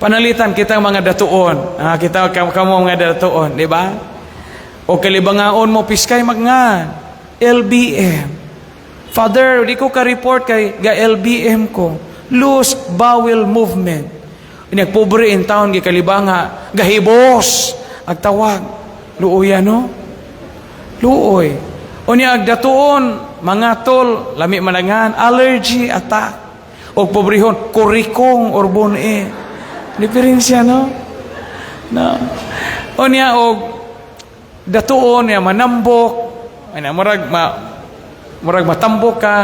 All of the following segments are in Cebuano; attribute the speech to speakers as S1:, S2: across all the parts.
S1: Panalitan kita mga datuon. Ah, kita kamo mga datuon, di ba? O kalibangaon mo piskay magngan. LBM. Father, di ko ka-report kay ga LBM ko. Loose bowel movement. Nagpobre in town gikalibanga, gahibos ag tawag. Luoy ano? Luoy. Unya ag datuon, mga tol, lami manangan, allergy attack. Og pobrehon, kurikong or bone. Diferensya, no? No. Unya og datuon ya manambok, ana murag matambok ka,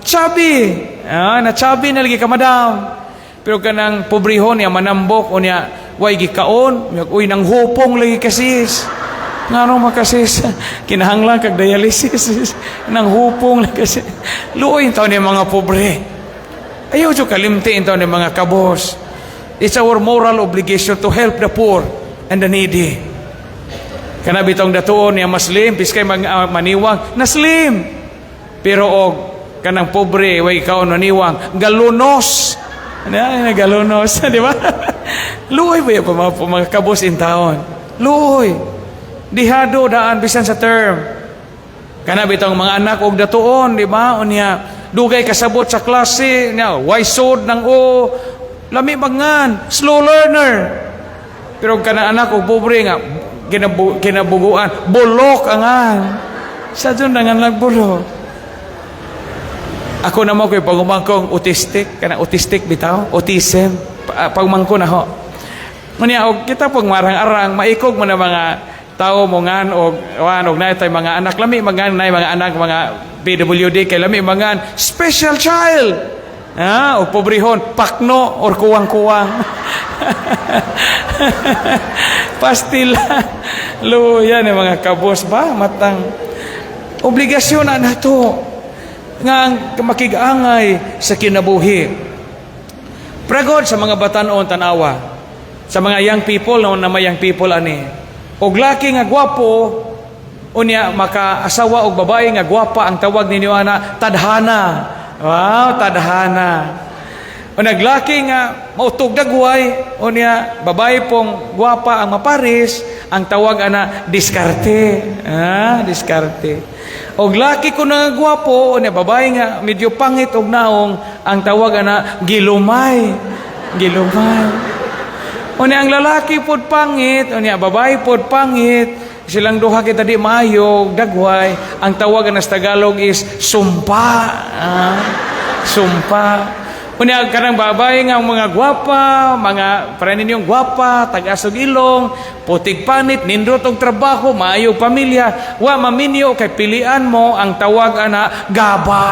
S1: chubby. Ah, na chubby na lagi ka, madam. Pero kanang pobrehon ya manambok, unya way gikaon, uy, nang hupong lagi kasis. Ngano makasis? Kinahanglan kag dialysis. Nang hupong lagi kasi. Luoy taon ni mga pobre. Ayaw jud kalimti taon ni mga kabos. It's our moral obligation to help the poor and the needy. Kana bitong datuon niya maslim, piskay maniwang, naslim. Pero og kanang pobre way kaon maniwang, galunos. Ano ay nagalunos, di ba? Luoy ba yung mga kabos in town? Luoy. Dihado daan bisan sa term. Kana bitong mga anak og datuon, di ba? Unya dugay kasabot sa klase, nya way sod nang o lami mangan, slow learner. Pero kana anak og pobre nga kinabuguan, bulok angan. Sa dyan nangan nagbulok. Ako naman ko'y pagumangkong autistic, kana autistic bitaw, autism, pagmangko na ho. Unya og kita pag marang-arang maikog mo na mga tao mo ngan og wan og naay tay mga anak lami mangan nay mga anak mga PWD kay lami mangan special child. Ah, o pobrehon, pakno or kuwang-kuwang. Pastila. Luya ni mga kabos ba matang obligasyon na nato nga ang makig-angay sa kinabuhi. Pragod sa mga batanon, tanawa. Sa mga young people, no, na may young people ani. Og laki nga gwapo, unya makaasawa og babae nga gwapa, ang tawag ninyo ana tadhana. Wow, tadhana. O naglaki nga mautog dagway, unya babae pong gwapa ang maparis, ang tawag ana diskarte. Ah, diskarte. Og laki ko nga gwapo, unya babae nga medyo pangit og naong, ang tawag ana gilumay. Gilumay. Unya ang lalaki pod pangit, unya babae pod pangit, silang duha kita di maayo, dagway, ang tawag ana sa Tagalog is sumpa. Ah, sumpa. Unya kanang babae nga mga gwapa, mga para ninyong gwapa, tag-asog ilong, putig panit, nindot og trabaho, maayo pamilya, wa maminyo kay pilian mo, ang tawag ana gaba.